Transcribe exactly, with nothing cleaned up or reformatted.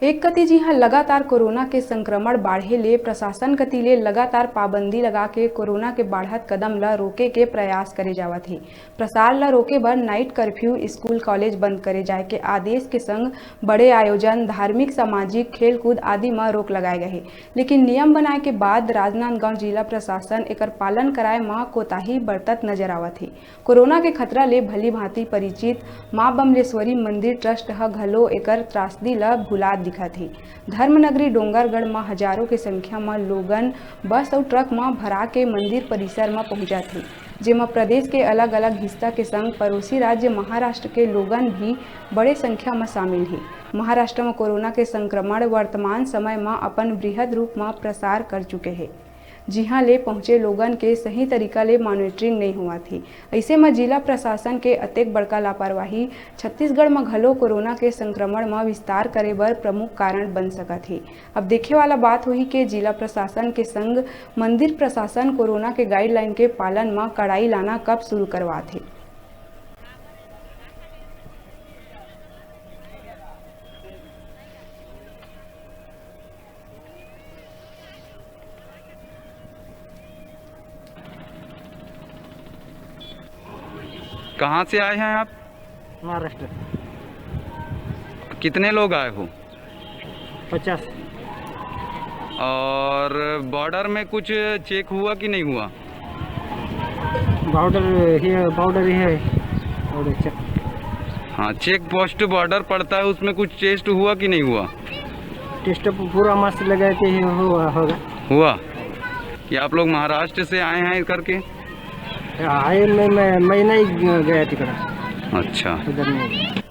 एक कति जिहां लगातार कोरोना के संक्रमण बाढ़े ले प्रशासन कति ले लगातार पाबंदी लगा के कोरोना के बाढ़त कदम ल रोके के प्रयास करे जावत हे। प्रसार ल रोके बर नाइट कर्फ्यू, स्कूल कॉलेज बंद करे जाय के आदेश के संग बड़े आयोजन, धार्मिक, सामाजिक, खेलकूद आदि म रोक लगाए गए हे। लेकिन नियम बनाए के बाद राजनांदगांव जिला प्रशासन एकर पालन कराए म कोताही बरतत नजर आवत हे। कोरोना के खतरा ले भली भांति परिचित मां बमलेश्वरी मंदिर ट्रस्ट ह घलो एकर त्रासदी ल भुलात दिखत हे। धर्मनगरी डोंगरगढ़ म हजारों के संख्या म लोगन बस अउ ट्रक म भरा के मंदिर परिसर म पहुंचत हे, जेमा प्रदेश के अलग-अलग हिस्सा के संग पड़ोसी राज्य महाराष्ट्र के लोगन भी बड़े संख्या म शामिल हे। महाराष्ट्र म कोरोना के संक्रमण वर्तमान समय म अपन बृहद रूप म प्रसार कर चुके हे, जिहां ले पहुंचे लोगन के सही तरीका ले मॉनिटरिंग नइ होवत हे। अइसे म जिला प्रशासन के अतेक बड़का लापरवाही छत्तीसगढ़ म घलो कोरोना के संक्रमण म विस्तार करे बर प्रमुख कारण बन सकत हे। अब देखे वाला बात होही के जिला प्रशासन के संग मंदिर प्रशासन कोरोना के गाइडलाइन के पालन म कड़ाई लाना कब शुरू करवात हे। कहाँ से आए हैं आप? महाराष्ट्र। कितने लोग आए हो? पचास। और बॉर्डर में कुछ चेक हुआ कि नहीं हुआ? बॉर्डर, ये बॉर्डर ही है। Border check. हाँ, चेक पोस्ट बॉर्डर पड़ता है, उसमें कुछ टेस्ट हुआ कि नहीं हुआ? टेस्ट पूरा मस्त लगा के ही हुआ होगा। हुआ? कि आप लोग महाराष्ट्र से आए हैं करके? आए, मैं, मैं, मैं नहीं गया तिकड़ा। अच्छा। उधर नहीं।